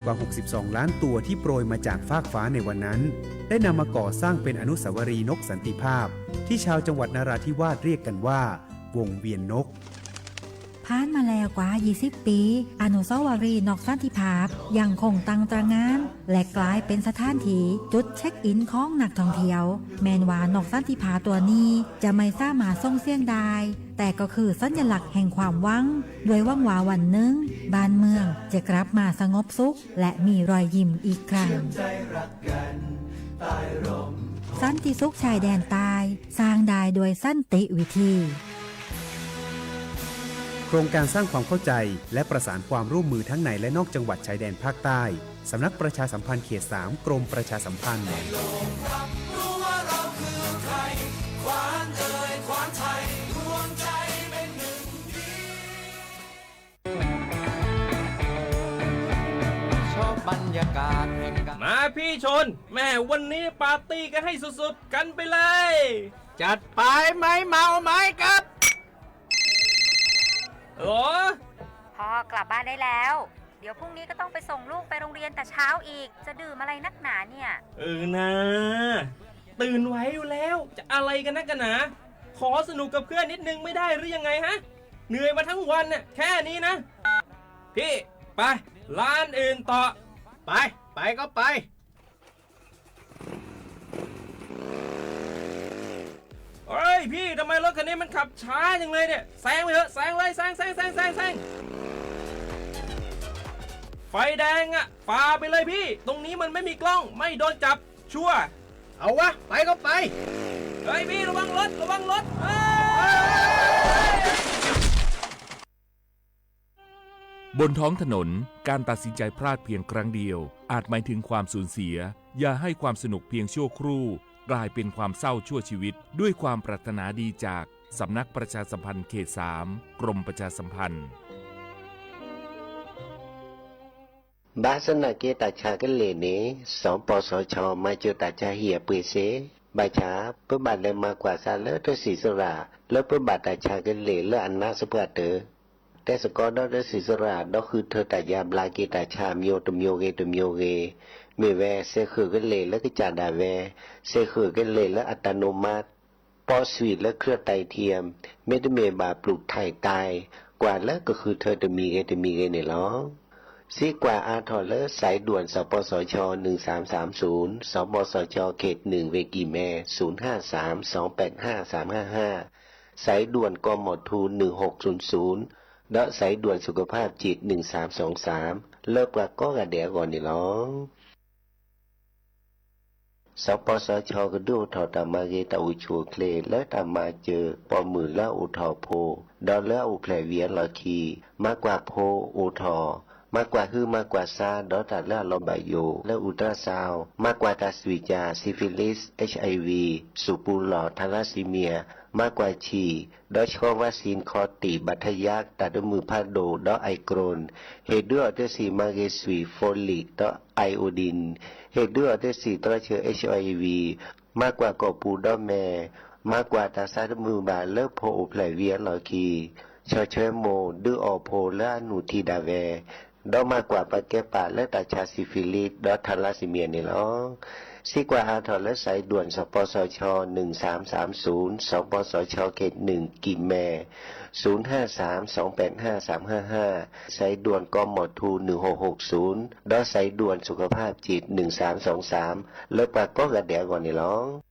กว่า หกสิบสองล้าน ตัวที่โปรยมาจากฟากฟ้าในวันนั้น ได้นำมาก่อสร้างเป็นอนุสาวรีย์นกสันติภาพ ที่ชาวจังหวัดนราธิวาสเรียกกันว่า วงเวียนนก ผ่านมาแล้วกว่า ยี่สิบ ปี อนุสาวรีย์นกสันติภาพยังคงตั้งตระหง่าน และกลายเป็นสถานที่จุดเช็คอินของนักท่องเที่ยว แม้นว่านกสันติภาพตัวนี้จะไม่สามารถส่งเสียงได้ แต่ก็คือสัญลักษณ์แห่งความหวัง ด้วยหวังว่าวันหนึ่ง บ้านเมืองจะกลับมาสงบสุข และมีรอยยิ้มอีกครั้ง สันติสุขชายแดนใต้ สร้างได้ด้วยสันติวิธี โครงการสร้างความเข้าใจ และประสานความร่วมมือทั้งในและนอกจังหวัดชายแดนภาคใต้ สำนักประชาสัมพันธ์เขต สาม กรมประชาสัมพันธ์ มาพี่ชน แม่วันนี้ปาร์ตี้กันให้สุดๆ กันไปเลย จัดไป ไม่เมาไม่ขับ หรอ พ่อกลับบ้านได้แล้ว เดี๋ยวพรุ่งนี้ก็ต้องไปส่งลูกไปโรงเรียนแต่เช้าอีก จะดื่มอะไรนักหนาเนี่ย เออนะ ตื่นไหวอยู่แล้ว จะอะไรกันนักกันหนา ขอสนุกกับเพื่อนนิดนึงไม่ได้หรือยังไงฮะ เหนื่อยมาทั้งวันน่ะ แค่นี้นะ พี่ ไป ร้านอื่นต่อ ไป ไปก็ไป เฮ้ยพี่ ทำไมรถคันนี้มันขับช้าจังเลยเนี่ย แซงไปเถอะ แซงเลย แซง แซง แซง แซง แซง ไฟแดงอะ ฝ่าไปเลยพี่ ตรงนี้มันไม่มีกล้อง ไม่โดนจับ ชัวร์ เอาวะ ไปก็ไป เฮ้ยพี่ ระวังรถ ระวังรถ เฮ้ย บนท้องถนน การตัดสินใจพลาดเพียงครั้งเดียว อาจหมายถึงความสูญเสีย อย่าให้ความสนุกเพียงชั่วครู่ กลายเป็นความเศร้าชั่วชีวิต ด้วยความปรารถนาดีจาก สำนักประชาสัมพันธ์เขต สาม กรมประชาสัมพันธ์ ဘၣ်ဆၣ်သနာ်က့ တၢ်ဆါကလဲာ်န့ၣ် စပစချ မၤစၢၤတၢ်ဆါဟံၣ်အပှ့ၤစ့ၢ်, ဘၣ်ဆၣ် ပဘၣ်လဲၤမၤကွၢ်စးလၢတၢ်စံၣ်စိၤရၣ် လၢပဘၣ်တၢ်ဆါကလဲာ်လၢအနးစပှၢ်တၢၢ်, တဲစ့ၢ်ကီးဒီးတၢ်စံၣ်စိၤရၣ် ဒီးဃုထၢတၢ်ယါဘျါက့ၤတၢ်ဆါအမျိုးတမျိုးဂ့ၤတမျိုးဂ့ၤ, မ့ၢ်ဝဲ စဲးဃုာ်ကလဲာ်လၢကစၢ်ဒၣ်ဝဲ, စဲးဃုာ်ကလဲာ်လၢ autonomous, ပီးဆွံၣ်လၢ เครื่องไต่เทียม, မ့တမ့ၢ်ဘၣ် ပျူၢ်ထၢၣ်တၢ် ကွၢ်လၢကဃုထၢတမံၤဂ့ၤတမံၤဂ့ၤန့ၣ်လီၤ. စံးကွၢ်အါထီၣ်လၢ สายด่วน สปสช หนึ่งสามสามศูนย์, สปสช เขต หนึ่ง เวกีแม ศูนย์ห้าสาม สองแปดห้า สามห้าห้า, สายด่วน กมท หนึ่งหกศูนย์ศูนย์ ဒီး สายด่วนสุขภาพจิต หนึ่งสามสองสาม လၢပှၤကိးဂၤဒဲးအဂီၢ်န့ၣ်လီၤ. စပစချ ကဒုးအိၣ်ထီၣ်တၢ်မၤဂ့ၤတၢ်အိၣ်ဆူၣ်အိၣ်ချ့ လၢတၢ်မၤစၢၤပိာ်မုၣ်လၢအအိၣ်ထီၣ်အဖိ ဒီးလၢအအိၣ်ဖျဲၣ်ဝံၤအလီၢ်ခံ, မၤကွၢ်ဖိအိၣ်ထီၣ်, မၤကွၢ်ဟုမၤကွၢ်ဆါ ဒီးတၢ်လၢအလီၤဘၣ်ယိၣ်လၢ ultrasound, မၤကွၢ်တၢ်စွံၣ်ကၠၣ် syphilis, HIV, စူၣ်ပူၤလီၢ် thalassemia, မၤကွၢ်ဆံၣ်, ဒီးဆှီ vaccine ခီၣ်တံၢ် ဘၣ်ထယါ တၢ်တမုာ်ဖးဒိၣ် ဒီး Omicron, ဟ့ၣ်ဒုးအီၤတဆံးမၤဂ့ၤစွံာ် folic ဒီး iodine, ဟ့ၣ်ဒုးအီၤတဆံးသရီဆၢ HIV, မၤကွၢ်ကိာ်ပူၤဒီးမဲာ်, မၤကွၢ်တၢ်ဆါတမုာ်ဘၣ်လၢဖိအိၣ်ဖျဲၣ်ဝံၤအလီၢ်ခံ, ဆီၣ်ထွဲမိၢ်ဒုးအီၣ်ဖိလၢအနုၢ်ထံဒၣ်ဝဲ, ဒီးမၤကွၢ်ပာ်ကဲပာ်လၢတၢ်ဆါ syphilis ဒီး thalassemia န့ၣ်လီၤ. စံးကွၢ်အါထီၣ်လၢ สายด่วน สปสช หนึ่งสามสามศูนย์, สปสช เขต หนึ่ง กีแม ศูนย์ห้าสาม สองแปดห้า สามห้าห้า, สายด่วน กมท หนึ่งหกหกศูนย์ ဒီး สายด่วนสุขภาพจิต หนึ่งสามสองสาม လၢပှၤကိးဂၤဒဲးအဂီၢ်န့ၣ်လီၤ.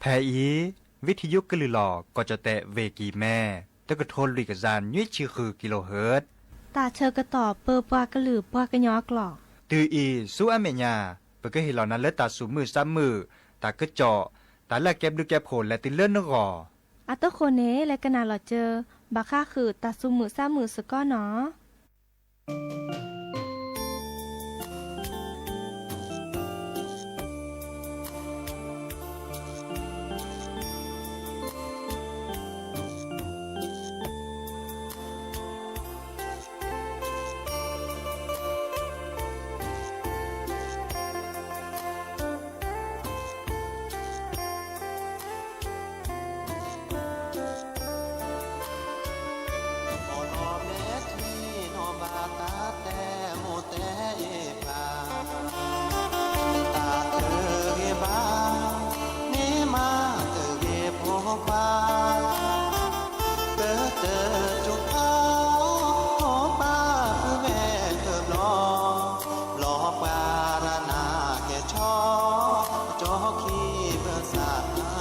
ဖဲအံၤ ဝံထယုကလုၢ်လီၤ ကီၢ်ကၠီၣ်တဲၣ် ဝ့ၢ်ကံၢ်မဲ တကထိလွံၢ်ကယၤနွံဆံဃု ကံလိဟၢၣ် တၢ်ဆၢကတီၢ်ပၢပှၤကလုာ်ပှၤကညီအကျိာ် တုၤအံၤဆူအမဲာ်ညါ ပကဟ့ၣ်လီၤနၤလၢတၢ်သူၣ်မုာ်သးမုာ်, တၢ်ကစီၣ်, တၢ်လၢအကဲဘျုးကဲဖှိၣ်လဲၤတုၤလၢနဂီၢ်. အဃိန့ၣ် လဲၤကနၣ်လီၤစၢၤ ဘၣ်ဃးဃုာ်တၢ်သူၣ်မုာ်သးမုာ်စ့ၢ်ကီးနီၤ. အီၣ်လီၤမဲာ်ထံနီၣ်ဘၣ်တၢ်တဲမိၢ်တဲအ့ၣ်ပၢ်, တၢ်တဂ့ၤဘၣ် မ့ၢ်မးတဂ့ၤဖိခွါ, တတၢၢ်တၢၢ်ကၠိဖီ ဖိခွါပုၢ်ဝဲၢ်တဘျီ, ဘျီပှၤတၢ်နးကဲၤဆီ, ကၠီခံဘၢၣ်စၢ်အဂီၢ်,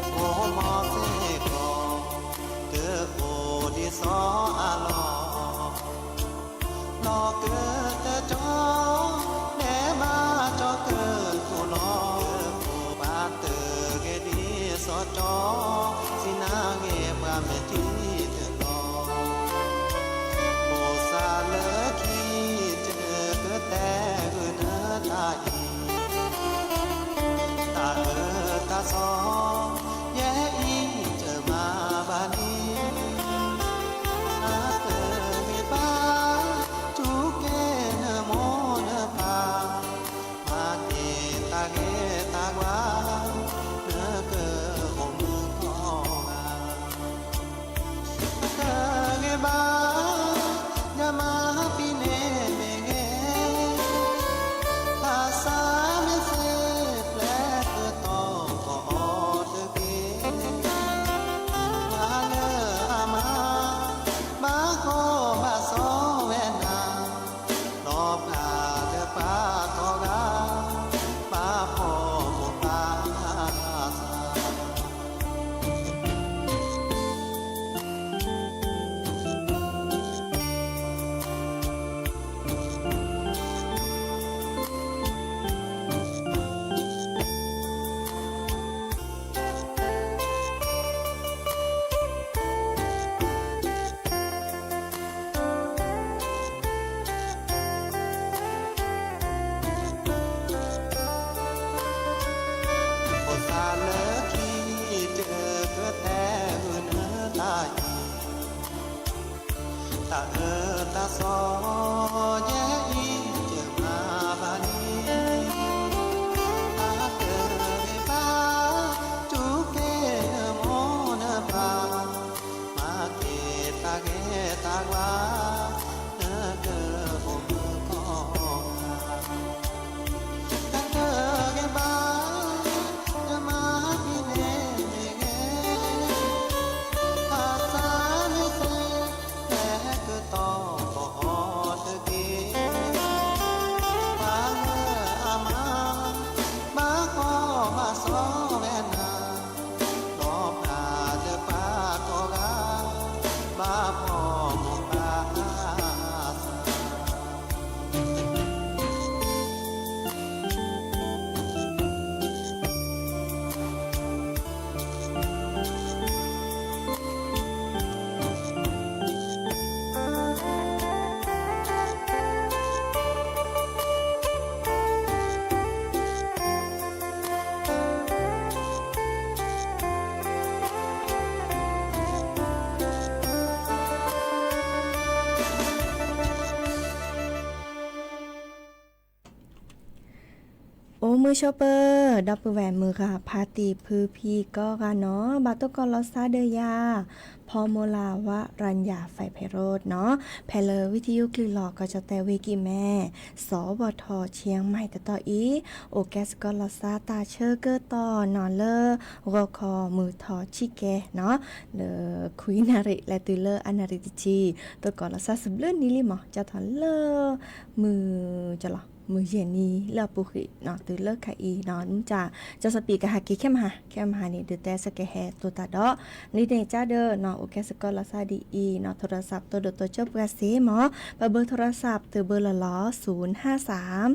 ဖိမီၤစ့ၢ်ကီး တအိၣ်ဒ်စီၤအလီၢ်, လီၤကတၢၢ်ကၠီ, လဲၤဘၣ်ကၠီကၢၢ်ခိၣ်လီၤ, ပှၤတဂ့ၤဒ်စီၤကၠီ, စံးနၤဂ့ၤပှၤမဲာ်ထံတဘျီ, အိၣ်စးလၢခံ တကတဲဂုာ်နတၢ်အံၤ တၢ်အၢတၢ်သီ ယဲအံၤတမၤဘၣ်န့ၣ်, အတဂ့ၤဘၣ် စူၢ်က့ၤနမိၢ်နပၢ်, မၤက့ၤတၢ်ဂ့ၤတၢ်ဝါ နကအိၣ်မုာ်ကီၢ်ဂၤ တဂ့ၤဘၣ် ယမၤပံၤန့ၣ်မ့ၢ်ဂ့ၤ, ဘၣ်ဆၣ်မ့ၢ်သ့ၣ်ပျဲကတီၤကအီၤတက့ၢ်, ဘၣ်လၢအမါ ဘၣ်ကီဘၣ်စီဝဲနၤ, ဒီးပျၢ်တပှၢ်ကီၢ်ဂၤ ဘၣ်ဖှီၣ်မိၢ်ပၢ်သး အိၣ်စးလၢခံ တကတဲဂုာ်နတၢ်အံၤ, တၢ်အၢတၢ်သီ ယဲအံၤတမၤဘၣ်န့ၣ်, အတဂ့ၤဘၣ် စူၢ်က့ၤနမိၢ်နပၢ်, မၤက့ၤတၢ်ဂ့ၤတၢ်ဝါ နကအိၣ်မုာ်ကီၢ်ဂၤ တၢ်တဂ့ၤဘၣ် ယမၤပံၤန့ၣ်မ့ၢ်ဂ့ၤ, ဘၣ်ဆၣ်မ့ၢ်သ့ၣ် ပျဲကတီၤကအီၤတက့ၢ်, ဘၣ်လၢအမါ ဘၣ်ကီဘၣ်စီဝဲနၤ, ဒီးပျၢ်တပှၢ်ကီၢ်ဂၤ ဘၣ်ဖှီၣ်မိၢ်ပၢ်သး အိၣ်မုာ်ဆိးပၢၤ ဒီပုၢ်ဝဲၢ်မုၢ်ဂၤ ဖါတံၢ်ဖုဖံကိးဂၤနီၤ, ဘၣ်တိၢ်ကီးလီၤစၢ်ဒီးယၤ ဖီမိလၢ်ဝါရၤညၣ် ဖဲဖဲရိၣ်နီၤ, ဖဲလၢဝံထယုကလုၢ်လီၤ ကီၢ်ကၠီၣ်တဲၣ် ဝ့ၢ်ကံၢ်မဲ စီၤဘီၣ်ထီၣ် ဆံမံၣ် တတီၤအံၤ, အိၣ်ကဲစ့ၢ်ကီးလီၤစၢ်တၢ်ဆၢကတီၢ်နီၤလၢ ဂီၤခီမုၢ်ထီၣ်ဆံကဲနီၤ, လၢခွံနၣ်ရံၣ်လဲၤတုၤလၢအနၣ်ရံၣ်တဆံ, တိၢ်ကီးလီၤစၢ်စံးဘျုးနံၤလံမး, ကၠီထီၣ်လၢ မုၢ်ကၠီလီၤ မုၢ်ယဲၢ်နံၤလၢအပူၤကွံာ်နီၤ တုၤလၢခဲအံၤနီၤ မ့ၢ်တၢ် ကၠီစီၤပံးကဟးက့ၤခဲမဟါ ခဲမဟါန့ၣ် ဒုးတဲဆၢကဟဲတိၢ်တၢ်ဒီး နံၤတနံၤကဒီးနီၤအိၣ်ကဲစ့ၢ်ကီးလီၤသးဒ်အံၤနီၤ โทรศัพท์ တိၢ်ဒိၣ်တိၢ်ကၠိပှၤစ့ၢ်မး ပဘၢၣ် โทรศัพท์ တုၤဘၢလီၤလီၤ ศูนย์ห้าสาม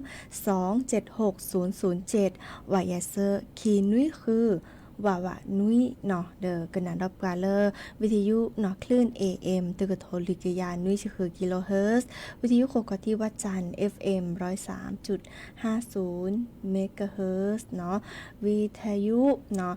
สองเจ็ดหก ศูนย์ศูนย์เจ็ด ဝးယဲၢ်ဆၢ ခံနွံဃု ဝးဝးနွံနီၤ ဒီးကနၣ်ဒီးပှၤလၢ วิทยุနီၤ คลื่น เอเอ็ม တကထိလွံၢ်ကယၤနွံဆံဃု กิโลเฮิรตซ์ วิทยุโขงเกาะที่วัดจันทร์ เอฟเอ็ม ร้อยสามจุดห้าศูนย์ เมกะเฮิรตซ์နီၤ วิทยุနီၤ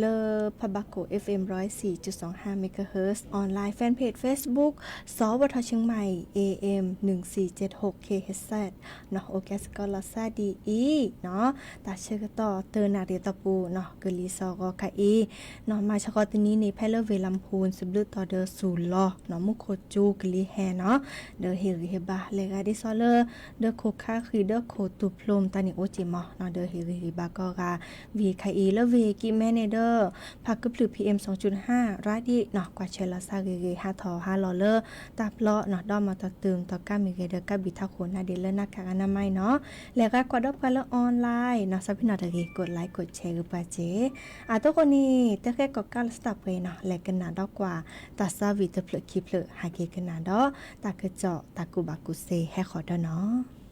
လၢ พบางโขง เอฟเอ็ม ร้อยสี่จุดสองห้า เมกะเฮิรตซ์ ออนไลน์ แฟนเพจ Facebook สวท เชียงใหม่ เอเอ็ม หนึ่งสี่เจ็ดหก เคเอชเซด နီၤ အိၣ်ကဲစ့ၢ်ကီးလီၤသးဒ်အံၤနီၤ တၢ်ဆၢကတီၢ်တနၣ်ရံၣ်အတီၢ်ပူၤနီၤ ကလံၤစိးဂီၤခဲအံၤနီၤ မၤဆၢဃီတနံၤန့ၣ် ဖဲလၢဝ့ၢ်လၤမူပူၤ စံးဘျုးတီၤဒီးဆူၣ်လီၤနီၤ မူခိၣ်ကၠူကလံၤဟဲနီၤ ဒီးဟ့ၣ်ဂံၢ်ဟ့ၣ်ဘါ လဲၤဂၤဒ်သိးလၢ ဒီးခိၣ်ခါဃံးဒီးခိၣ်တူၢ်ဖျိမတၤန့ၣ်အိၣ်က့ၤမးနီၤ ဒီးဟ့ၣ်ဂံၢ်ဟ့ၣ်ဘါကီးဂၤ ဝံၤခဲအံၤလၢဝ့ၢ်ကံးမဲန့ၣ်ဒီး ဖးကဖျုး PM สองจุดห้า ရၤဒံနီၤ ကွၢ်ဆၢလီၤသးဂ့ၤဂ့ၤ ဟးထီၣ်ဟးလီၤလၢ တၢ်ပျီနီၤ ဒီးမၤတၢ်တုၤမတၤကါမ့ၢ်ဂ့ၤဒီး ကါဘံၣ်ထးခိၣ်နါဒ့လၢနါခးဂၤနါမါအံၤနီၤ လဲၤဂၤကွၢ်ဒီးပှၤလၢ online နီၤ စးဖဲနီၤတဂ့ၤ กดไลค์ กดแชร์ ဂ့ၤပှၤစ့ၢ် အတိၢ်ဃိန့ၣ် တၢ်ဃဲကီၢ်ကါလၢစတၢ်ပှဲၤနီၤ လဲၤကနၣ်ဒီးကွၢ် တၢ်သးဝံၣ်တဖျၢၣ်ခံဖျၢၣ် ဟးက့ၤကနၣ်ဒီး တၢ်ကစီၣ်တၢ်ကူၣ်ဘၣ်ကူၣ်သ့ဟဲဃီၤဒီးနီၤ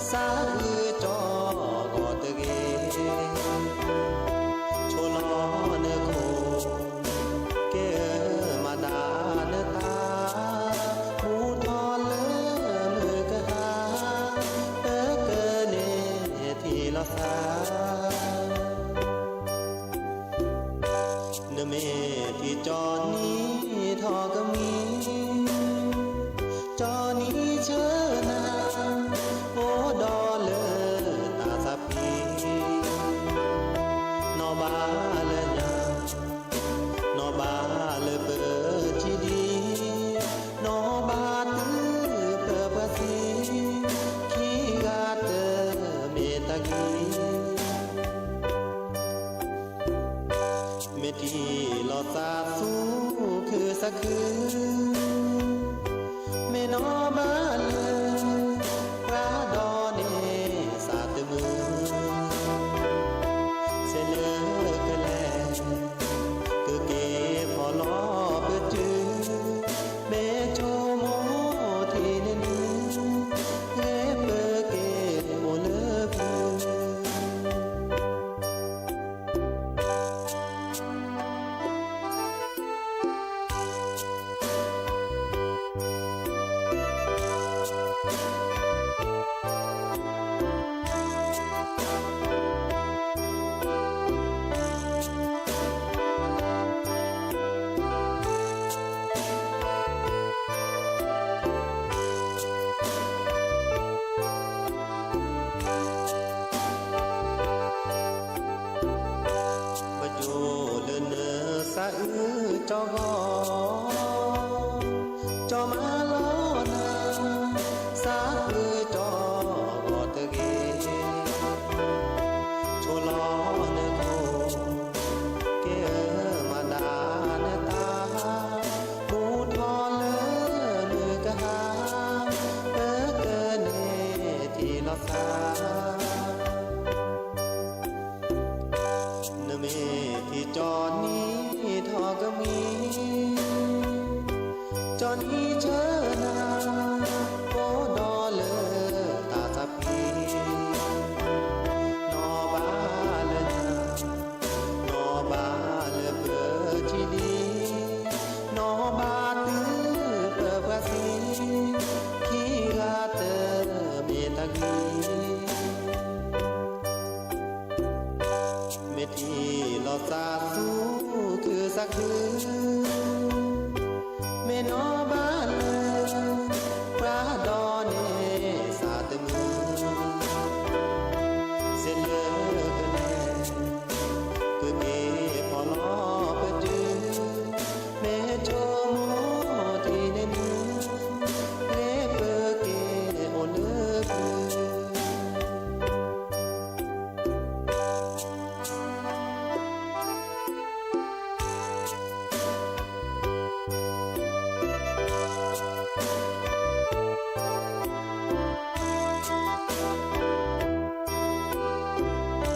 သးအုးကၠီဂီၤတဂ့ၤ, ဆိလီၤနခိၣ်, ကဲမၤဒၣ်နတၢ်, မူထီၣ်လၢမုၢ်ကဟါ, ပကန့ၢ်ထံၣ်လီၤသး နမ့ၢ်ထံၣ်ကၠီနံၤထီၣ်ကမှံ, ကၠီနံၤဆၢနၤ, အိၣ်ဒီးလၢတၢ်သးဖှံ, နီၢ်ဘၣ်လၢညါ, နီၢ်ဘၣ်လၢပထံၣ်ဒံး, နီၢ်ဘၣ်တုၤပပှၤသံ, ခံဂၤတမ့ၢ်တၢ်ဂ့ၤ မ့ၢ်ထံၣ်လီၤသးသူခုသးခု, မ့ၢ်နီၢ်ဘၣ်လၢ ပှၤဒီးန့ၢ်သးတမုာ်, စ့လၢကလဲၤ ကက့ၤဖီၣ်လီၤပတုာ်, မ့ၢ်ဆိကမိၣ်ထံၣ်န့ၢ်နုၤ, ဂ့ၤပက့ၤအိၣ်လၢပျုၤ ပကၠိလၢနသးအုးကၠီဂီၤ, ကၠီမၤလီၤနၤ, သးအုးကၠီဂီၤတဂ့ၤ, ဆိလီၤနခိၣ်, ကဲမၤဒၣ်နတၢ်, မူထီၣ်လၢမုၢ်ကဟါ, ပကန့ၢ်ထံၣ်လီၤသး နမ့ၢ်ထံၣ်ကၠီနံၤထီၣ်ကမှံ, ကၠီနံၤဆၢနၤ, အိၣ်ဒီးလၢတၢ်သးဖှံ, နီၢ်ဘၣ်လၢညါ, နီၢ်ဘၣ်လၢပထံၣ်ဒံး, နီၢ်ဘၣ်တုၤပပှၤသံ, ခံဂၤတမ့ၢ်တၢ်ဂ့ၤ မ့ၢ်ထံၣ်လီၤသးသူခုသးခု, မ့ၢ်နီၢ်ဘၣ်လၢ ပှၤဒီးန့ၢ်သးတမုာ်, စ့လၢကလဲၤ ကက့ၤဖီၣ်လီၤပတုာ်, မ့ၢ်ဆိကမိၣ်ထံၣ်န့ၢ်နုၤ, ဂ့ၤပက့ၤအိၣ်လၢပျုၤ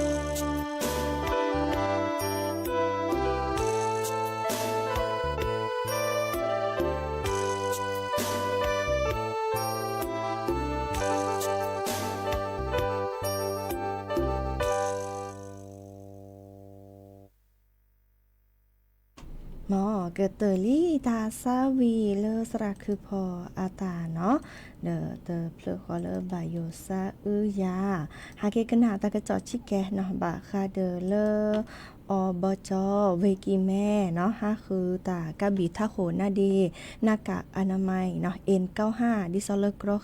မ်ကတၢၢ်လံတၢ်သးဝံၣ်လၢသရၣ်ခုဖီအတၢ်နီၤ, ဒီးတဖျၢၣ်ဃီလၢဘၣ်ယိၤသးအုးယၤ, ဟဲက့ၤကနၣ်တၢ်ကစီၣ်ဆံးကဲနီၤ, ဘၣ်ဃးဒီးလၢ အီဘီကၠီ ဝ့ၢ်ကံၢ်မဲနီၤ, ဟးဃုတၢ်ကးဘံၣ်ထးခိၣ်နါဒ့ หน้ากากอนามัยနီၤ, เอ็นเก้าห้า ဒ်သိးလၢကြီဃာ်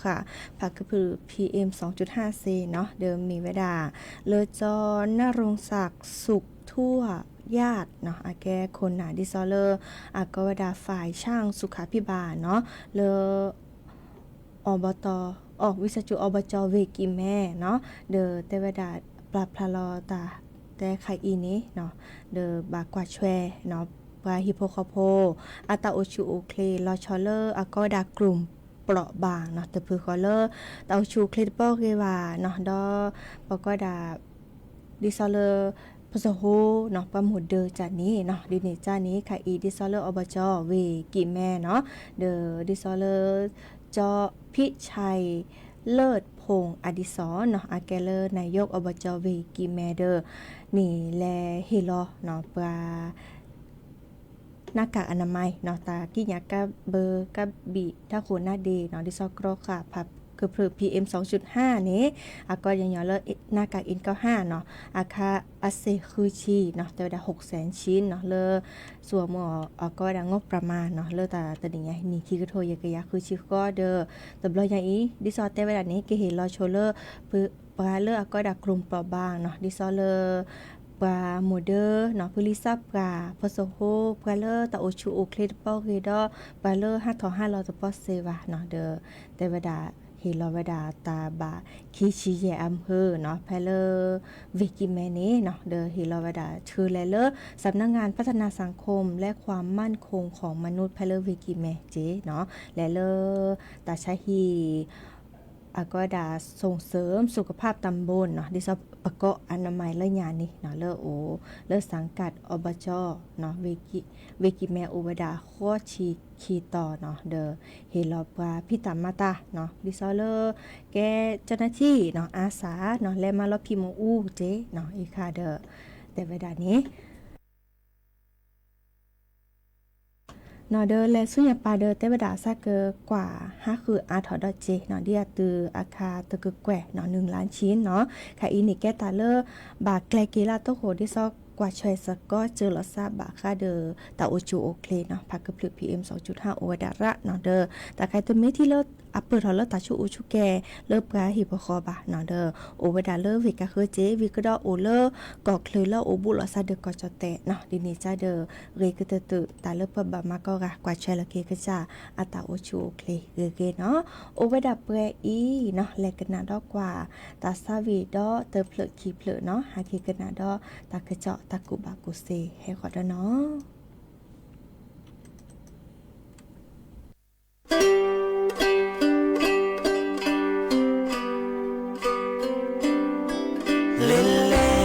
ผะกะผึ พีเอ็มสองจุดห้า စ့နီၤ, ဒီးမ့ၢ်ဝဲဒၣ် လၢကၠီ นรงศักดิ์ สุขทั่วญาติနီၤ, အကဲခိၣ်နၢ်ဒ်သိးလၢ အကိးဝဲဒၣ် ฝ่ายช่างสุขาภิบาลနီၤ, လၢ အီဘီတီ အီ ဝံသးစူၤ အီဘီကၠီ ဝ့ၢ်ကံၢ်မဲနီၤ, ဒီးတဲဝဲဒၣ် ပျၢ်ဖျါလီၤတၢ်တဲခါအံၤန့ၣ်နီၤ, ဒီးဘၣ်ကွၢ်ဆွဲနီၤ, ပှၤဟံၣ်ဖိဃီဖိ အတၢ်အိၣ်ဆူၣ်အိၣ်ချ့ လီၤဆီလၢအကိးဝဲဒၣ် กลุ่มเปราะบางနီၤ, တဖုဃီလၢ တၢ်အိၣ်ဆူၣ်အိၣ်ချ့တပီၢ်ဂ့ၤဘၣ်နီၤ, ဒီးပကိးဝဲဒၣ် ဒ်သိးလၢ ပစဟိနီၤ, ပှၤမိၢ်ဒၢကၢ်န့ၣ်နီၤ, ဒ်န့ၣ်ကၢ်န့ၣ် ခါအံၤ ဒ်သိးလၢအီဘီကၠီ ဝ့ၢ်ကံၢ်မဲနီၤ, ဒီးဒ်သိးလၢ ကၠီ พิชัย လၢၢ်ဖူၣ်အဒံစီနီၤ အကဲလၢ နာယိၣ် အီဘကၠီ ဝ့ၢ်ကံၣ်မဲဒီး န့ၣ်လဲၤဟ့ၣ်လီၤနီၤ ပှၤ หน้ากากอนามัยနီၤ တၢ်ကံးညာ်ကဘၢကဘံၣ်တၢ်ဃိးနၢ်ဒ့နီၤ ဒ်သိးကြီဃာ်ဖးကဖျၢၣ် PM စံၣ်ဟၣ်န့ၣ် အကီၢ်ညီညီလၢ หน้ากากเอ็นเก้าห้าနီၤ အခါအစ့ၢ်ဃုဆံနီၤ တဲဝဲဒၣ် หกแสนชิ้นနီၤ လၢ စူအမုၢ်အီၤ အကီၢ်ဝဲဒၣ် งบประมาณနီၤ လၢတၢ်တနံၤညါအံၤ နံၣ်ခံကထိယဲၢ်ကယၤဃုဆံဃီဒီး တဘျီညါအံၤ ဒ်သိးတဲဝဲဒၣ်န့ၣ် ကဟ့ၣ်လီၤဆိလၢ ပှၤလၢအကီၢ်ဝဲဒၣ် กลุ่มเปราะบางနီၤ ဒ်သိးလၢ ပှၤမိၢ်ဒၢနီၤ ဖုလံာ်သၣ်ပှၢ် ဖိသဟိ ပှၤလၢတၢ်အိၣ်ဆူၣ်အိၣ်ချ့တပီၢ်ဂ့ၤဒီး ပှၤလၢဟးထီၣ်ဟးလီၤတပီၢ်စ့ဘၣ်နီၤ ဒီး တဲဝဲဒၣ် ဟ့ၣ်လီၤဝဲဒၣ်တၢ်ဘၣ်ခံဆံယဲၢ်အမုၢ်နီၤ ဖဲလၢ ဝ့ၢ်ကံၣ်မဲန့ၣ်နီၤ ဒီးဟ့ၣ်လီၤဝဲဒၣ်ဆှၢလဲၤလၢ สำนักงานพัฒนาสังคมและความมั่นคงของมนุษย์ ဖဲလၢဝ့ၢ်ကံၣ်မဲက့နီၤ လဲၤလၢ တၢ်ဆါဟံၣ် အကီၢ်ဝဲဒၣ် ส่งเสริมสุขภาพตำบลနီၤ ဒ်သိးပကိးอนามัยလၢညါန့ၣ်နီၤ လၢအိၣ် လၢ สังกัดอบจနီၤ ဝ့ၢ်ကံၣ်မဲအိၣ်ဝဲဒၣ်ဃိးဆံခံတီၤနီၤ ဒီးဟ့ၣ်လီၤပှၤဖံးတၢ်မၤတၢ်နီၤ ဒ်သိးလၢ ကဲ เจ้าหน้าที่နီၤ อาสาနီၤ လဲၤမၤလီၤဖံးမ့ၣ်အူက့နီၤ အံၤခါဒီး တဲဝဲဒၣ်န့ၣ် နီၤ ဒီးလဲၤဆူညါပၢ်ဒီး တဲဝဲဒၣ်အစၢ်ကကွၢ်ဟးဃုအါထီၣ်ဒီးက့နီၤ ဒ်အတုၤအခါတကကွဲၢ်နီၤ နုာ်လါဆံနီၤ ခါအံၤန့ၣ်ကဲတၢ်လၢ ဘၣ်ကျဲၤက့ၤလၢအတီခိၣ် ဒ်သိးကွၢ်ဆွဲစ့ၢ်ကီးစၢၤလီၤစၢ်ဘၣ်ဃးဒီး တၢ်အိၣ်ဆူၣ်အိၣ်ချ့နီၤ ဖးကဖျၢၣ် PM စံၣ်ဟၣ်အိၣ်ဝဲဒၣ်ရၣ်နီၤ ဒီး တၢ်ခါအံၤတမ့ၢ်ထံၣ်လၢအပၢၢ်ထီၣ်လၢတၢ်ဆူးအိၣ်ဆူၣ်ကဲလၢပှၤဟံၣ်ပဃီဘၣ်နီၤ ဒီး အိၣ်ဝဲဒၣ်လၢဝ့ၢ်ကါဃၢက့ ဝံၤကဒီးအိၣ်လၢကီၢ်ချၢလၢအအိၣ်ဘူးလိာ်သးဒီးကီၢ်ကၠီၣ်တဲာ်နီၤ ဒ်န့ၣ်ကဒီး ဂ့ၤကတၢၢ်တၢၢ် တၢ်လၢပှၤဘၣ်မၤကီၢ်ဂၤ ကွၢ်ဆွဲလီၤက့ၤကစၢ်အတၢ်အိၣ်ဆူၣ်အိၣ်ချ့ဂ့ၤဂ့ၤနီၤ အိၣ်ဝဲဒၣ်ပှဲၤအံၤနီၤ လဲၤကနၣ်ဒီးကွၢ် တၢ်ဆါဝံၤဒီးတဖျၢၣ်ခံဖျၢၣ်နီၤ ဟဲက့ၤကနၣ်ဒီးတၢ်ကစီၣ်တၢ်ကူၣ်ဘၣ်ကူၣ်သ့ဟဲဃီၤဒီးနီၤ လဲၣ်လဲ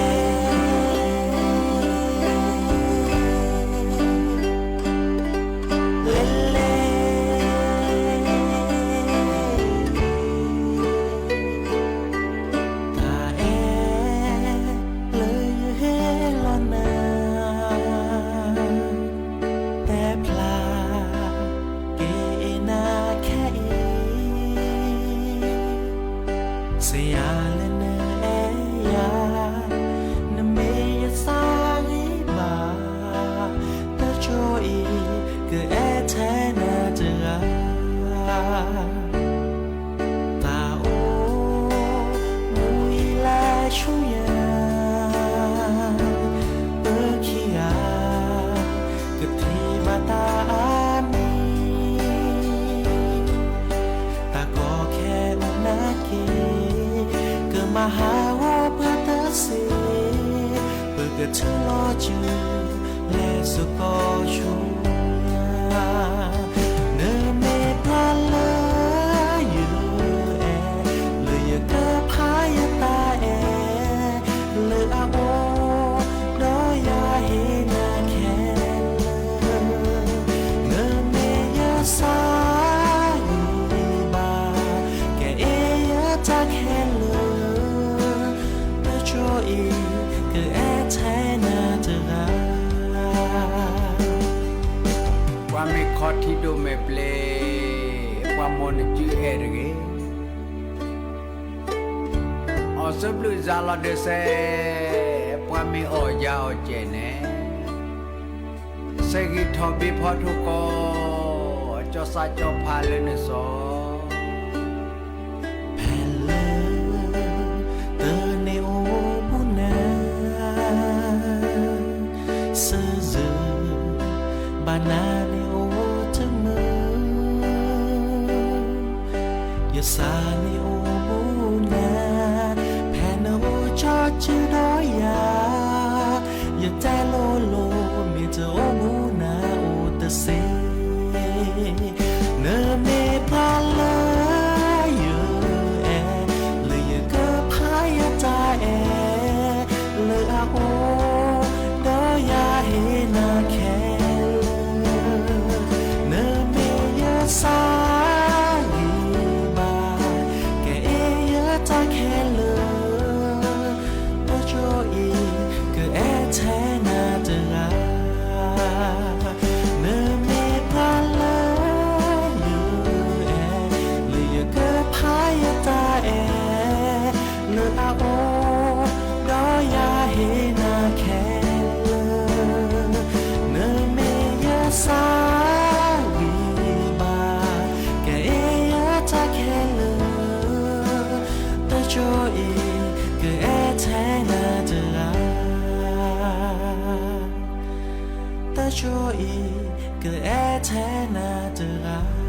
ၣ် လဲၣ်လဲၣ် တၢ်အဲၣ်လၢယဟ့ၣ်လီၤနၤ တဲဖျါက့ၤနၤခဲအံၤ စံးယၤလၢနအဲၣ်ယၤ နမ့ၢ်ယသးဂံၢ်ဘါ တကၠိအံၤ ကအဲၣ်ထဲနၤတဂၤ တၢ်အိၣ်မူအံၤလၢဆူညါ ပခံဂၤ ကထံၣ်ဘၣ်တၢ်အါမံၤ တၢ်ကီခဲအိၣ်နာ်က့ၤ ကမၤဟးဂီၤပှၤတသ့ ပကထူလီၤစု လဲၤစ့ၢ်ကီးဆူညါ နမ့ၢ်ပှၤလၢယအဲၣ် လၢယကဖးယတၢ်အဲၣ် လၢအအိၣ်ဒီးယၤဟ့ၣ်နၤခဲလၢာ် နမ့ၢ်ယသးဂံၢ်ဘါ ကအ့ၣ်ယတၢ်ခဲလၢာ် တကၠိအံၤ ကအဲၣ်ထဲနၤတဂၤ ပှၤမ့ၢ်ခီထံဒိၣ်မဲာ်ဘျဲၣ် ပှၤမိၢ်နစုအဲၣ်တဂ့ၤ အီၣ်စၢဘျုးစးလီၤဒၢးစဲး ပှၤမ့ၢ်အီၣ်ယၤအီၣ်ကဲၣ်န့ၣ် စဲးဂံၢ်ထီၣ်ဘ့ဖီထိၣ်ကီး ကၠီသးကၠီဖးလၢနစီၤ ဖဲလၢ တၢ်န့ၣ်အိၣ်ဘူးနၤ စၢၤစၢၤ ဘၣ်နၤန့ၣ်အိၣ်တမုာ် ယသးန့ၣ်အိၣ်ဘူးနၤ ဖဲနအိၣ်ကၠီစုဒီးယၤ ယတဲလိၤလိၤ မ့ၢ်တအိၣ်ဘူးနၤအိၣ်တသ့ နမ့ၢ်ပှၤလၢယအဲၣ် လၢယကဖးယတၢ်အဲၣ် လၢအအိၣ်ဒီးယၤဟ့ၣ်နၤခဲလၢာ် နမ့ၢ်ယသးဂံၢ်ဘါ က တၢ်ခဲလၢာ်, တၢ်ကၠိအံၤ ကအဲၣ်ထဲနၤတဂၤ, နမ့ၢ်ပှၤလၢယအဲၣ်, လၢယကဖးယတၢ်အဲၣ်လၢအအိၣ်, ဒီးယၤဟ့ၣ်နၤခဲလၢာ်, နမ့ၢ်ယစၢ်ဝံၤဘၣ်, ကအဲၣ်ယတၢ်ခဲလၢာ်, တၢ်ကၠိအံၤ ကအဲၣ်ထဲနၤတဂၤ, တၢ်ကၠိအံၤ ကအဲၣ်ထဲနၤတဂၤ.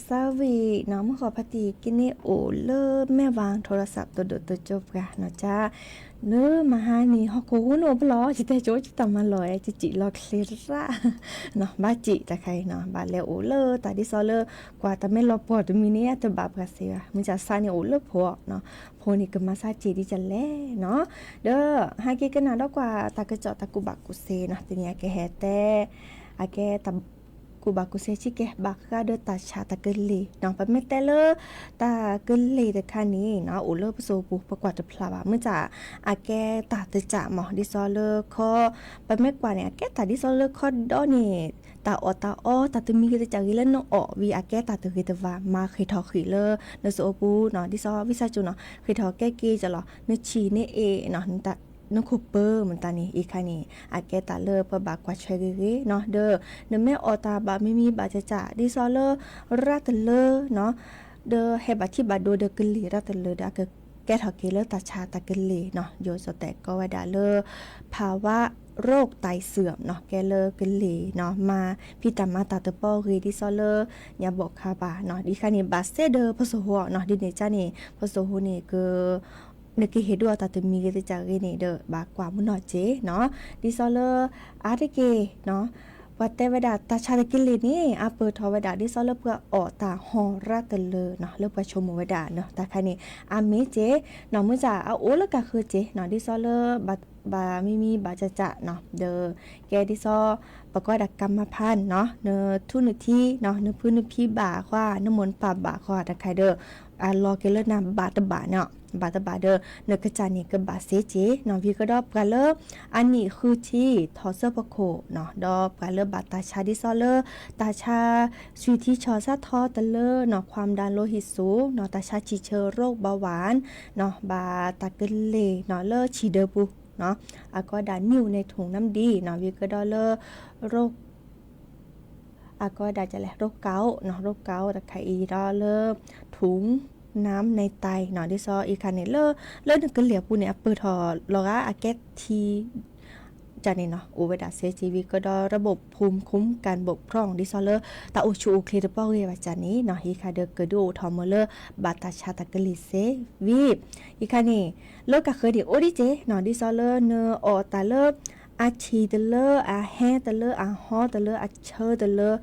သးဝံၣ်နီၤ မုၢ်ဃီၤဖါတံၢ်က့န့ၣ်အိၣ်လၢမဲၢ်ဝါထိရသး တဒိၣ်တကၠိပှၤနီၤ ကၠါ လၢမဟါန့ၣ် ဟီၣ်ခိၣ်ဟူန့ၣ်အိၣ်ပလီၢ် ယတဲကၠိ ယတၢ်မၤလီၢ်ဝဲ ယစံၣ်လီၤချ့ရၣ်နီၤ ဘၣ်စံၣ်တခါအံၤနီၤ ဘၣ်လဲၤအိၣ်လၢတၢ်ဒ်သိးလၢ ကွၢ်တၢ်မ့ၢ်လီၤပှီၢ်တမံၤန့ၣ် အတဘၣ်ပှၤစ့ဘၣ် မ့ၢ်ကၠါ ဆါန့ၣ်အိၣ်လၢဖိနီၤ ဖိန့ၣ်ကမၤဆါစ့ဒ်ကလဲၣ်နီၤ ဒီးဟဲက့ၤကနၣ်ဒီးကွၢ်တၢ်ကစီၣ်တၢ်ကူၣ်ဘၣ်ကူၣ်သ့နီၤ တနံၤအကဟဲတဲ အကဲတၢ် ကူၣ်ဘၣ်ကူၣ်သ့ဆံးကဲ ဘၣ်ဃးဒီးတၢ်ဆါတၢ်ကလ့ၢ်နီၤ ပမ့ၢ်တဲလၢ တၢ်ကလ့ၢ်တခါန့ၣ်နီၤ အိၣ်လၢပစိၤပူၤ ပကွၢ်တဖျါဘၣ် မ့ၢ်ကၠါ အကဲတၢ်တကၠၢ်မး ဒ်သိးလၢခီ ပမ့ၢ်ကွၢ်န့ၣ် အကဲတၢ်ဒ်သိးလၢခီဒီန့ၣ် တၢ်အီၣ်တၢ်အီ တၢ်တမံၤဂ့ၤတကၠၢ်ဂ့ၤလၢနအီၣ်ဝံၤ အကဲတၢ်တဂ့ၤတဝါ မၤဃ့ၢ်ထီၣ်ဃံးလၢ နစိၤအပူၤနီၤ ဒ်သိးဝံသးစူၤနီၤ ဃ့ၢ်ထီၣ်ကဲက့ၤကၠၢ်လီၤ နဆံၣ်နအ့ၣ်နီၤ နခိၣ်ပၢမတၤန့ၣ် အံၤခါန့ၣ် အကဲတၢ်လၢပဘၣ်ကွၢ်ထွဲဂ့ၤဂ့ၤနီၤ ဒီး နမ့ၢ်အီၣ်တၢ်ဘၣ်မံၤမံၤဘၣ်ကၠၢ်ကၠၢ် ဒ်သိးလၢ ရၣ်တလၢနီၤ ဒီးဟဲဘၣ်ထံၣ်ဘၣ်ဒိဒီးကလ့ၢ်ရၣ်တလၢဒီး အကကဲထီၣ်က့ၤလၢတၢ်ဆါတၢ်ကလ့ၢ်နီၤ ယိၤစီၤတဲာ်ကီဝဲဒၣ်လၢ ภาวะโรคไตเสื่อมနီၤ ကဲလၢကလ့ၢ်နီၤ မၤဖံးတၢ်မၤတၢ်တပီၢ်ဂ့ၤ ဒ်သိးလၢ ညါဘီၣ်ခါဘၣ်နီၤ ဒ်ခါန့ၣ် ဘၣ်စဲဒီးဖိစိၤဟိနီၤ ဒ်န့ၣ်ကၠါန့ၣ် ဖိစိၤဟိန့ၣ်က နကဟ့ၣ်ဒုးအီၤတၢ်တမံၤဂ့ၤတကၠၢ်ဂ့ၤန့ၣ်ဒီး ဘၣ်ကွၢ်မုၢ်နီၢ်စ့နီၤ ဒ်သိးလၢ အါတက့ၢ်နီၤ ပှၤတဲဝဲဒၣ်တၢ်ဆါတကလ့ၢ်န့ၣ် အပၢၢ်ထီၣ်ဝဲဒၣ် ဒ်သိးလၢပှၤအီၣ်တၢ်ဟီၣ်ရၣ်တလၢနီၤ လၢပှၤဆိကမိၣ်ဝဲဒၣ်နီၤ တၢ်ခါန့ၣ် အါမ့ၢ်စ့နီၤ မ့ၢ်ကၠါ အအိၣ်လၢကၢ်ဃၢၤစ့နီၤ ဒ်သိးလၢ ဘၣ်မံၤမံၤဘၣ်ကၠၢ်ကၠၢ်နီၤ ဒီး ကဲဒ်သိး ပကိးဝဲဒၣ် กรรมพันธุ์နီၤ နထူနထံနီၤ နဖုနဖံဘၣ်ဃီ နမိၢ်နပၢ်ဘၣ်ဃီ တၢ်ခါဒီး အလီၤက့ၤလၢနၤဘၣ်တဘၣ်နီၤ ဘၣ်တဘၣ်ဒီး နကစၢ်န့ၣ်ကဘၣ်စ့စ့နီၤ ဝံၤကဒီးပှၤလၢ အနံၣ်ဃုထံ ထီၣ်စၢဖီခိၣ်နီၤ ဒီးပှၤလၢဘၣ်တၢ်ဆါဒ်သိးလၢ တၢ်ဆါ ဆွံထံဆီၣ်ဆၣ်ထီတလၢနီၤ ความดันโลหิตสูงနီၤ တၢ်ဆါဆံၣ်ဆၢ โรคเบาหวานနီၤ ဘၣ်တၢ်ကလ့ၢ်နီၤ လၢဆံၣ်ဒၢပူၤနီၤ အကိးဒၣ် นิ่วในถุงน้ำดีနီၤ ဝံၤကဒီးလၢ โรค အကိးဒၣ်ကလဲၣ် โรคเกาต์နီၤ โรคเกาต์တခါအံၤဒီးလၢ ถุงน้ำในไตနီၤ ဒ်သိးအံၤခါန့ၣ် လၢ လၢနကလ့ၢ်အပူၤန့ၣ် အပၢၢ်ထီၣ်လီၤဂာ် အကဲထံ ကၠါန့ၣ်နီၤ အိၣ်ဝဲဒၣ်စ့စ့ ဝံၤကဒီး ระบบภูมิคุ้มกันบกพร่องဒ်သိးလၢ တၢ်အိၣ်ဆူၣ်အိၣ်ချ့တပီၢ်ဂ့ၤဘၣ်ကၠါန့ၣ်နီၤ အံၤခါဒီးကဒုးအိၣ်ထီၣ်မၢလၢ ဘၣ်တၢ်ဆါတၢ်ကလ့ၢ်စ့ ဝံၤ အံၤခါန့ၣ် လၢကၢ်ဃၢၤန့ၣ် အိၣ်ဒ်စ့နီၤ ဒ်သိးလၢနအီၣ်တၢ်လၢ အဆံၣ်တလၢ အဟဲတလၢ အဟီတလၢ အဆၢတလၢ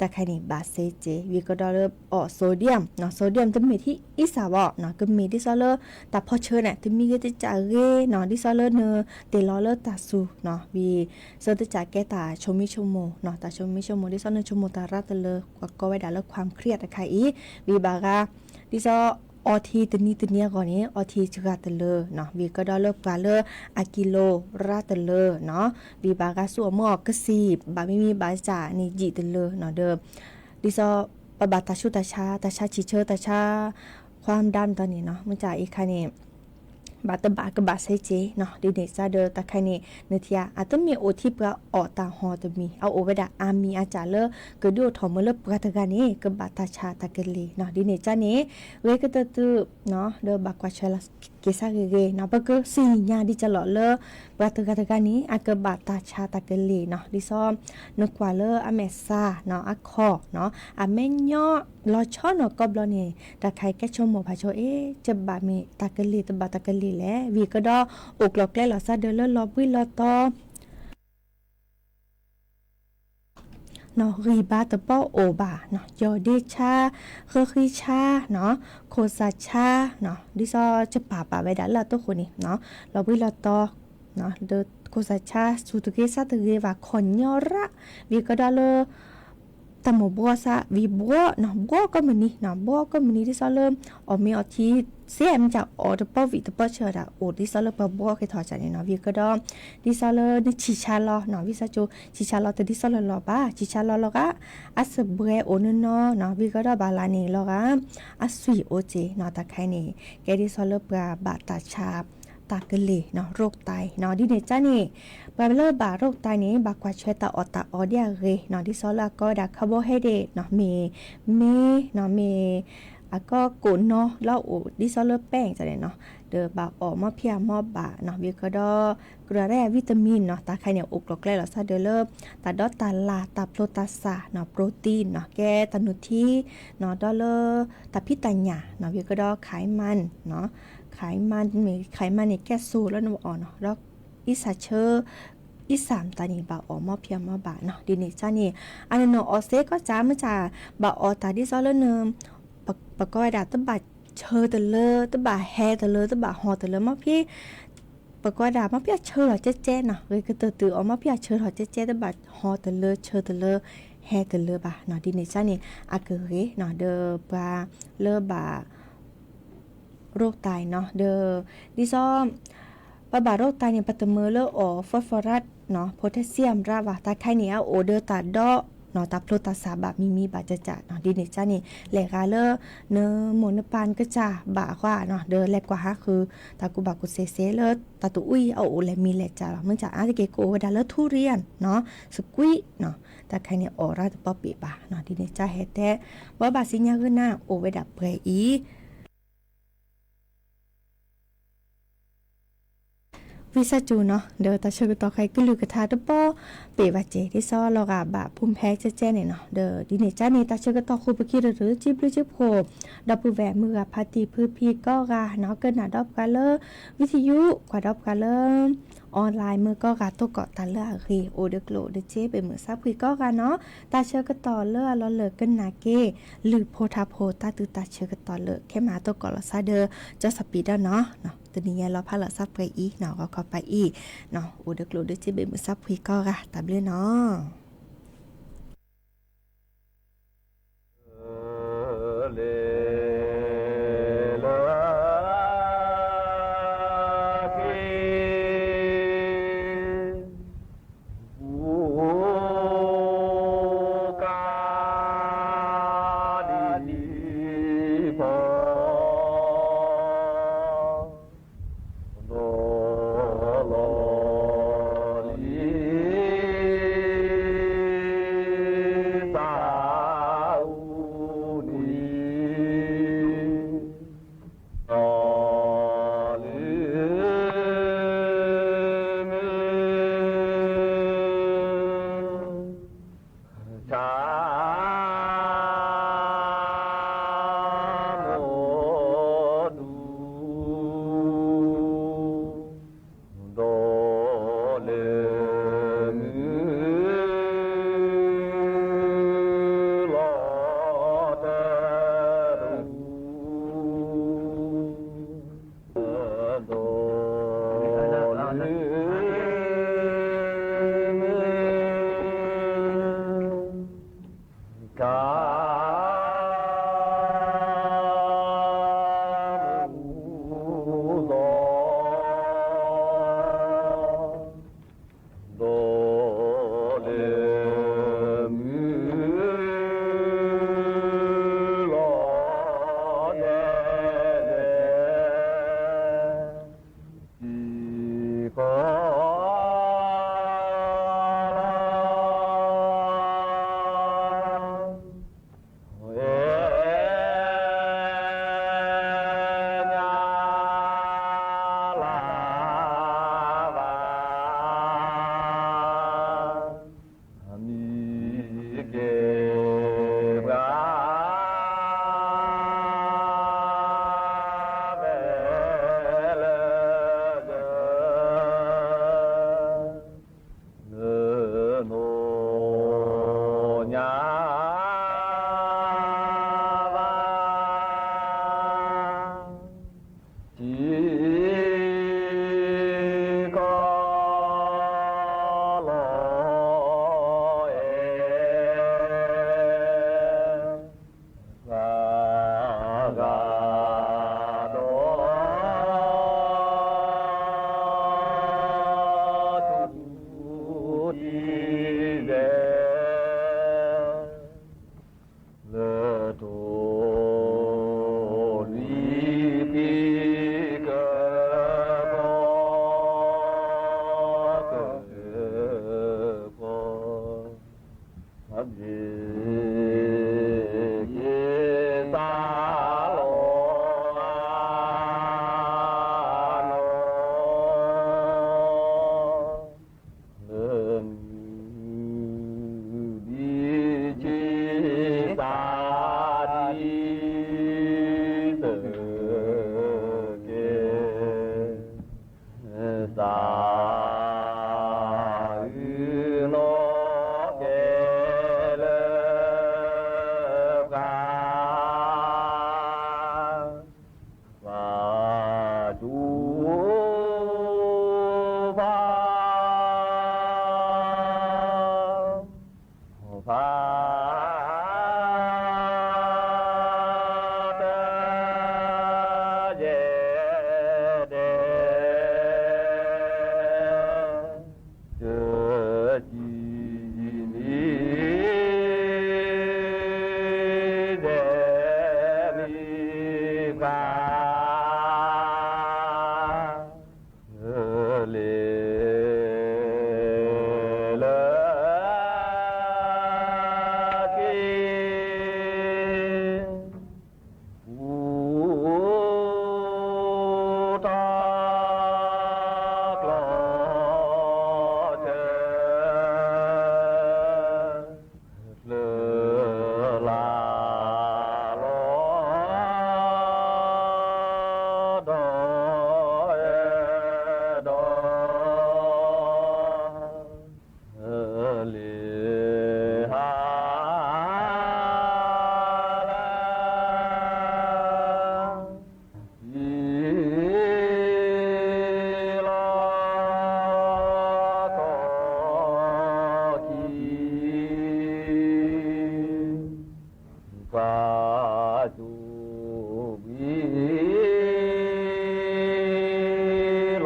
တၢ်ခါန့ၣ် ဘၣ်စ့စ့ ဝံၤကဒီးလၢအီၣ် sodiumနီၤ sodium တမ့ၢ်ထံအံစၢ်ဘၣ်နီၤ ကမ့ၢ်ဒ်သိးလၢ တၢ်ဖီၣ်ဆၢန့ၣ် တမံၤဂ့ၤတကၠၢ်ဂ့ၤနီၤ ဒ်သိးလၢနတ့ၢ်လီၤလၢတၢ်စူၤနီၤ ဝံၤ စၢတကၠၢ်ကဲတၢ်ဆိမိၣ်ဆိကမိၣ်နီၤ တၢ်ဆိမိၣ်ဆိကမိၣ် ဒ်သိးနဆိကမိၣ်တၢ်ရၣ်တလၢ ပှၤကိးဝဲဒၣ်လၢ ความเครียดတခါအံၤ ဝံၤဘၣ်ဂၤ ဒ်သိး အီထံတနံၤတနံၤအဂီၢ်န့ၣ် အီထံစှၤတလၢနီၤ ဝံၤကဒီးလၢပှၤလၢ အကံလိၤရၣ်တလၢနီၤ ဝံၤဘၣ်ဂၤဆူအီၣ်မ့ၢ်အီၣ်ကစံၣ် ဘၣ်မံၤမံၤဘၣ်ကၠၢ်န့ၣ်ယံာ်တလၢနီၤ ဒီး ဒ်သိး ပဘၣ်တၢ်ဆူးတၢ်ဆါ တၢ်ဆါဆံၣ်ဆၢ တၢ်ဆါ ความดันတၢ်န့ၣ်နီၤ မ့ၢ်ကၠါအံၤခါန့ၣ် ဘၣ်တဘၣ်ကဘၣ်စ့စ့နီၤ ဒ်န့ၣ်ကၠါဒီးတၢ်ခါန့ၣ် နထံၣ်ဧါ အတမ့ၢ်အိၣ်ထံပှၤအီၣ်တၢ်ဟီၣ်တမံၤ အအိၣ်ဝဲဒၣ်အါမံၤအါကၠၢ်လၢ ကဒုးအိၣ်ထီၣ်မၢလၢပှၤတဂၤန့ၣ် ကဘၣ်တၢ်ဆါတၢ်ကလ့ၢ်နီၤ ဒ်န့ၣ်ကၠါန့ၣ် ဂ့ၤကတၢၢ်တုနီၤ ဒီးဘၣ်ကွၢ်ထွဲလီၤက့ၤဆါဂ့ၤဂ့ၤနီၤ ပကသ့ၣ်ညါဒ်ကၠၢ်လီၤလၢ ပှၤတဂၤတဂၤန့ၣ် အကဘၣ်တၢ်ဆါတၢ်ကလ့ၢ်နီၤ ဒ်သိး နကွၢ်လၢအမဲာ်ဆါနီၤ အခီၣ်နီၤ အမဲာ်ညါ လီၤဆီနီၤ ကိးဘျီန့ၣ် တၢ်ခါအံၤကဲဆိကမိၣ်ဖးဆိ အ့ ကဘၣ်မ့ၢ်တၢ်ကလ့ၢ် တဘၣ်တၢ်ကလ့ၢ်လဲၣ် ဝံၤကဒီး အိၣ်ကျီၢ်ကျဲလီၤစၢ်ဒၢးလၢလီၤဘှံးလီၤတီၤ နီၤ ဂံၢ်ဘါတဘီအိၣ်ဘၣ်နီၤ ယီၢ်ဒ့ဆါ ဃၢဃံဆါနီၤ ခိၣ်စၢ်ဆါနီၤ ဒ်သိးကပာ်ပာ်ဝဲဒၣ်လၢအတိၢ်ဃိန့ၣ်နီၤ လီၤဘှံးလီၤတီၤ ဒီးခိၣ်စၢ်ဆါ စူၢ်တဂ့ၤဆါတဂ့ၤဘၣ် ခီၣ်ညီရၣ် ဝံၤကဒီးလၢ တၢ်မိၢ်ဘှီဆါ ဝံၤဘှီနီၤ ဘှီကိးမုၢ်နံၤနီၤ ဘှီကိးမုၢ်နံၤ ဒ်သိးလၢ အီၣ်မ့ၤအီထံ စ့မ့ၢ်ကၠၢ် အီၣ်တပီၢ်ဝံၤတပီၢ်ဆၢဒၣ် အိၣ်ဒ်သိးလၢပှၤဘှီက့ၤထီၣ်ကၠၢ်န့ၣ်နီၤ ဝံၤကဒီး ဒ်သိးလၢနဆံၣ်ဆါလီၤနီၤ ဝံသးစူၤ ဆံၣ်ဆါလီၤတဒ်သိးလၢလီၤဘၣ် ဆံၣ်ဆါလီၤလီၤဂာ် အစပွဲအိၣ်နနီၤနီၤ ဝံၤကဒီးဘၣ်လၢန့ၣ်လီၤဂာ် အဆွံၣ်အိၣ်စ့နီၤ တၢ်ခါအံၤန့ၣ် ကဲဒ်သိးလၢပှၤဘၣ်တၢ်ဆါ တၢ်ကလ့ၢ်နီၤ โรคไตနီၤ ဒ်န့ၣ်ကၠါန့ၣ် ပှၤလၢဘၣ် โรคไต န့ၣ် ဘၣ်ကွၢ်ထွဲတၢ်အီၣ်တၢ်အီဒ်အဂ့ၤနီၤ ဒ်သိးလၢအကိးဝဲဒၣ် carbohydrateနီၤ မ့ၢ် မ့ၢ်နီၤ မ့ၢ် ကီၢ်ကိးနီလၢအအိၣ်ဒ်သိးလၢပဲၣ်န့ၣ်နီၤ, ဒီးဘၣ်အီၣ်မီၢ်ဖံးအမီၢ်ဘၣ်နီၤ, ဝံၤကဒီး ကြၢးရဲၣ် vitamin နီၤ, တၢ်ခါန့ၣ် အိၣ်ကျိၤကျဲလီၤသးဒီးလၢ တၢ်ဒီတၢ်လၢ် တၢ်ဖျိတၢ်ဆးနီၤ, protein နီၤ, ကဲတၢ်နုၢ်ထံနီၤ, ဒီးလၢ တၢ်ဖံးတၢ်ညၣ်နီၤ, ဝံၤကဒီး ไขมันနီၤ, ไขมัน ไขมันန့ၣ် ไขมันန့ၣ်ကဲစိၤလၢနအီၣ်နီၤ, ဒီး အံသၣ်ဆၢ အံသၣ်မတၤန့ၣ် ဘၣ်အီၣ်မီၢ်ဖံးအမီၢ်ဘၣ်နီၤ, ဒ်န့ၣ်ကါန့ၣ် အနီၢ်နီၢ်အီၣ်စ့ကီၢ်စး မ့ၢ်စ့ၢ် ဘၣ်အီၣ်တၢ်ဒ်သိးလၢန ပကိးဝဲဒၣ် တဘၣ်ဆၢတလၢ တဘၣ်ဟဲတလၢ တဘၣ်ဟီၣ်တလၢ မီၢ်ဖံး ပကိးဝဲဒၣ် မီၢ်ဖံးအဆၢထီၣ်ကဲကဲနီၤ, ဂ့ၤကတၢၢ်တုၤအီၣ်မီၢ်ဖံးအဆၢထီၣ်ကဲကဲ တဘၣ်ဟီၣ်တလၢ ဆၢတလၢ ဟဲတလၢဘၣ်နီၤ, ဒ်န့ၣ်ကါန့ၣ် အကဂ့ၤနီၤ, ဒီးပှၤလၢဘၣ် ရိတၢ်နီၤ, ဒီး ဒ်သိး ပဘၣ်ရိတၢ်န့ၣ် ပတမၢလၢအီၣ် phosphorus နီၤ, potassium ရၣ်ဘၣ်, တၢ်ခါန့ၣ် အအိၣ်ဒီးတၢ်ဒီ နီၤ, တၢ်ဖျိတၢ်ဆးဘၣ်မံၤမံၤဘၣ်ကၠးကၠးနီၤ, ဒ်န့ၣ်ကါန့ၣ် လဲၤဂၤလၢ နမိၢ်နပၢ်နကစၢ်ဘၣ်အဃိနီၤ, ဒီးလဲၤကွၢ်ဟးဃုာ် တၢ်ကူၣ်ဘၣ်ကူၣ်သ့သ့လၢ တၢ်တအူအံၤ အအိၣ်လဲၤမံၤလဲၤကၠးလီၤ, မ့ၢ်စ့ၢ်အါတက့ၢ် ကအိၣ်ဝဲဒၣ်လၢ ทุเรียนနီၤ, စကွံနီၤ, တၢ်ခါန့ၣ် အီၣ်ရၣ်တပီပ့ၤဘၣ်နီၤ, ဒ်န့ၣ်ကါဟဲတဲ ဘၣ်ဘၣ်စံညါဂုာ်နၤ အိၣ်ဝဲဒၣ်ပှဲၤအံၤ ဝံသးစူၤနီၤ, ဒီးတၢ်ဆၢကတီၢ်ခဲအံၤ ကလုၢ်ကထါတပီပ့ၤဘၣ်စ့ၢ် ဒ်သိးလီၤဂာ်ဘၣ်ဖူမ့ၢ်ကဲကဲန့ၣ်နီၤ, ဒီးဒ်န့ၣ်ကါန့ၣ် တၢ်ဆၢကတီၢ်ဃိာ်ပခံတရၢ စံဘျုးစံဖှိၣ် ဒီပုၢ်ဝဲၢ်မုၢ်ဂၤဖါတံၢ်ဖုဖံကိးဂၤနီၤ, ကနၣ်ဒီးပှၤလၢ ဝံသယု ကွၢ်ဒီးပှၤလၢ online မုၢ်ကိးဂၤ သကိးတၢ်လၢအဂ့ၤ အိၣ်ဒီးကျိၣ်ဒီးစ့ ဘ့ၣ်မုၢ်ဆါဖှံကိးဂၤနီၤ, တၢ်ဆၢကတီၢ်လၢအလီၤလၢာ်ကနၣ်က့ၤ လုၢ်ဖိထါဖိ တၢ်သူတၢ်ဆၢကတီၢ်လၢ ခဲမၤသကိးလီၤသးဒီး ကၠီစီၤပံၤဒီးနီၤ, တနံၤညါလီၤဖးလီၤသးပှဲၤအံၤနီၤ, ဂီၤခီပၤအံၤနီၤ, အိၣ်ဒီးကျိၣ်ဒီးစ့ ဘ့ၣ်မုၢ်ဆါဖှံကိးဂၤ တၢ်ဘျုးနီၤ. ဖးတၢ်ယဲၢ်ဒဲး တကံၢ်နံၤ ဒဲးနံၤဃၣ် လ့ၤလၢ က့ၤ ပူၤထီၣ် ကျီၢ်ဆၢ ကျၢၤလၢ်လီၤ ဒီးအဲၣ်ဒီး လ့ၤဟါလၢ ထံလီၤကီၢ်ခံ ကစၢ်ကၠိဝံၤ လီၤ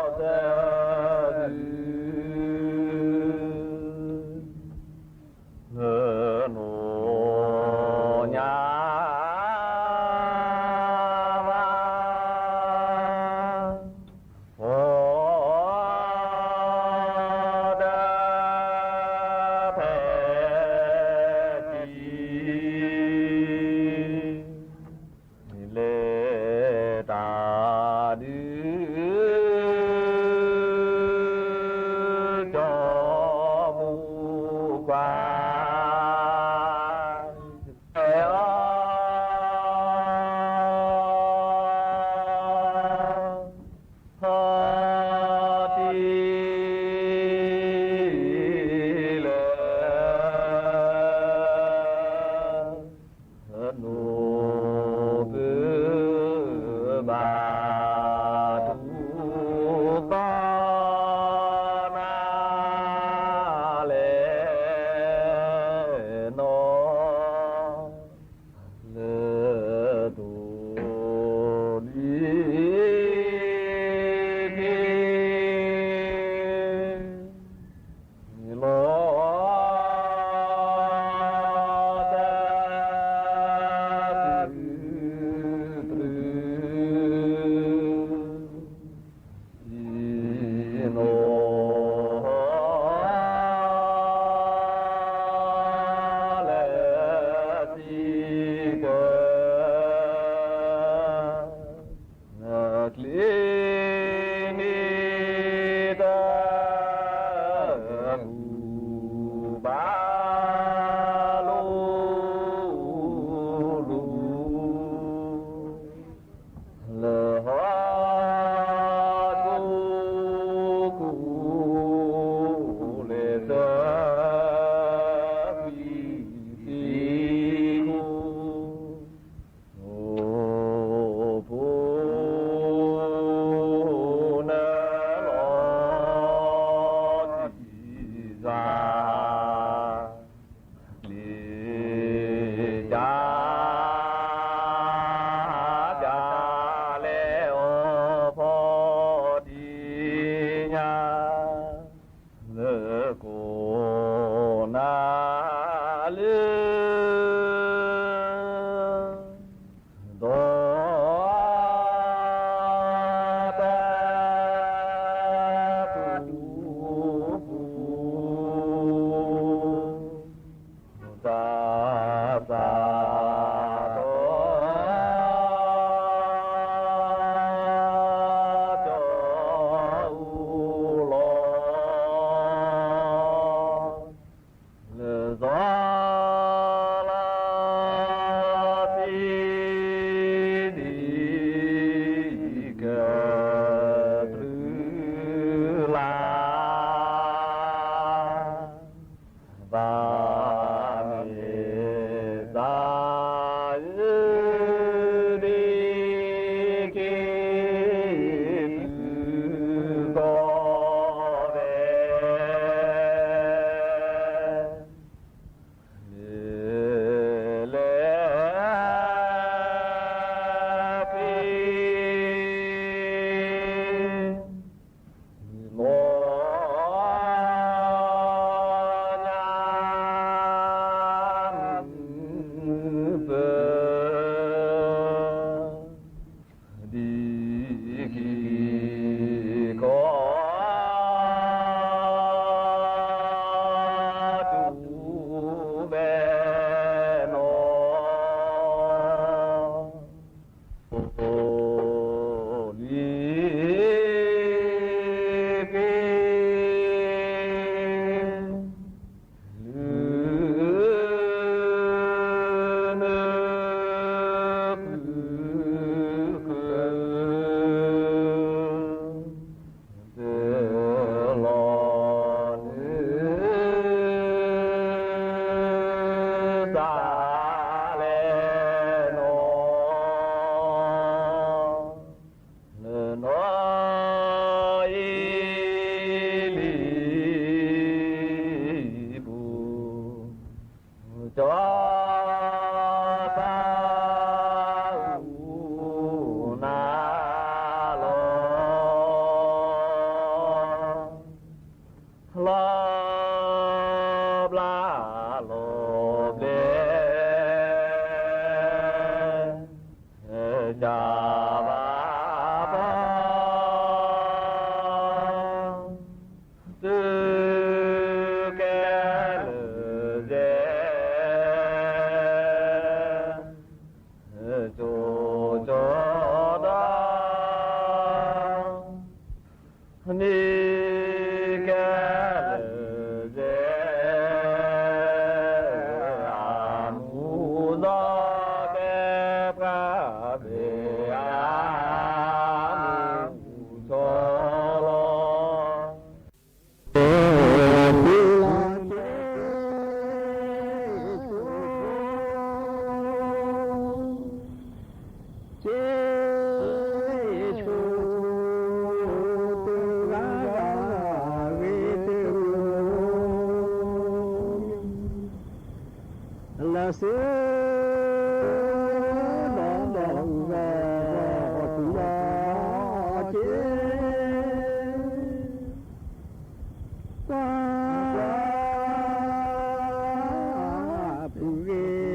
စၢၤ နီၢ်ညါဘၣ် ဖီတၢ်ဖဲးတံၢ် လဲၤတၢ်ဒုး ကၠီမူၤကွၢ် အဲၣ်အီၤ ထီၣ်တံၢ်လၢ နီၢ်ကဘၣ် တူၢ်သီနၤ လဲၤနီၤ လၢတိၤလံၤ က့ၤ လီၤတၢ် တုၤတြူး ယံၤနီၤ လၢစံးကၢ နကျ့န့ၢ်တၢ် ဘူၣ်ဘါလိၤလိၤ လၢဟီၣ်ခိၣ် ကိးလဲၣ်စၢ ကွံာ်သံခိၣ် အိၣ်ဖှိၣ်နၢၤလီၤတံၢ်စၢ် လ့ၤကၢ်ကၢ်လဲၤအီၣ်ဖီတံၢ်ညါ လၢကိးနၤလၢ ဒီးတၢ် တူၢ်ပူၤ တၢ်သၣ်တီ ကၠီအူလီၤ လီၤဘျါလိာ်ဘျ့ ကၢ်ဘၣ်ဘီ သုကဲလၢာ်စ့ ကၠိကၠိဒီး နံၤကဲလၢာ်စ့ အမူဒီးကဲပှၤဘ့ၣ်အါ မူကၠီလီၤ ကၠိ လၢစ့ ဒီးဒီးဂီၤ အီၣ်သူၣ်လီၤက့ၤ ကွၢ်ပူၤဂ့ၤအထီၣ် ဂီၤမီ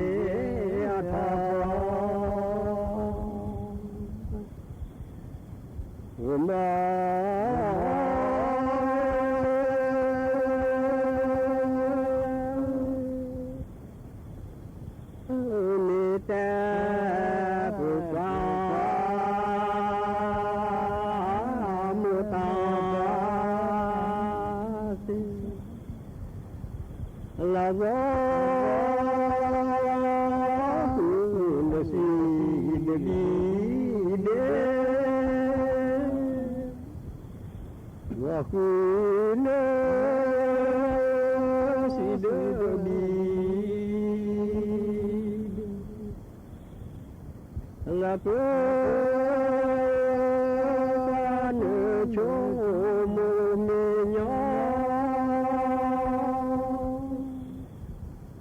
န့ၣ်တဲပှၤ မိၢ်တၢ်သ့ လၢဂီၤ ဃုလၢစံးဒီးဘံၣ်ဒ့ ဂီၤဃုလၢ စံးဒီးဘံၣ်ဒ့ လၢပ နဆိမိၣ်မဲာ်ညီ ဂီၤဃုလၢ စံးဒီးထိၣ်ဘီ ဂီၤဃုလၢ စံးဒီးထိၣ် လၢနီၢ်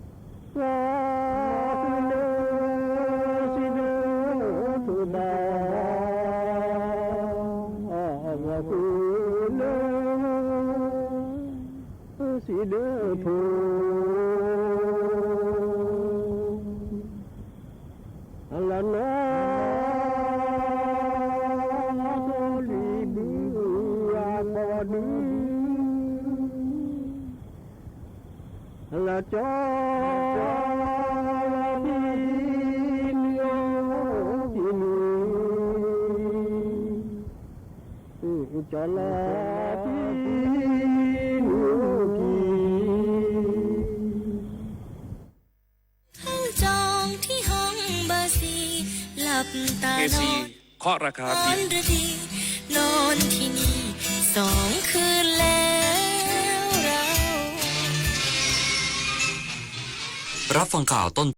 ထိၣ်လွံၢ်ဘုအကီၢ်ဒု လၢကၠီ လီၤဖံနုာ်ဖံနုာ် ကၠီလီၤဖံ နုာ်ဖံ ဟီၣ်ကၠီထံဟီၣ်ဘၣ်စံ လၢပတၢ်နီၣ် အီၣ်ရဒံ နီၢ်ထံနံၣ် စီၤခုလဲၣ်ရၢ รับฟังข่าวต้น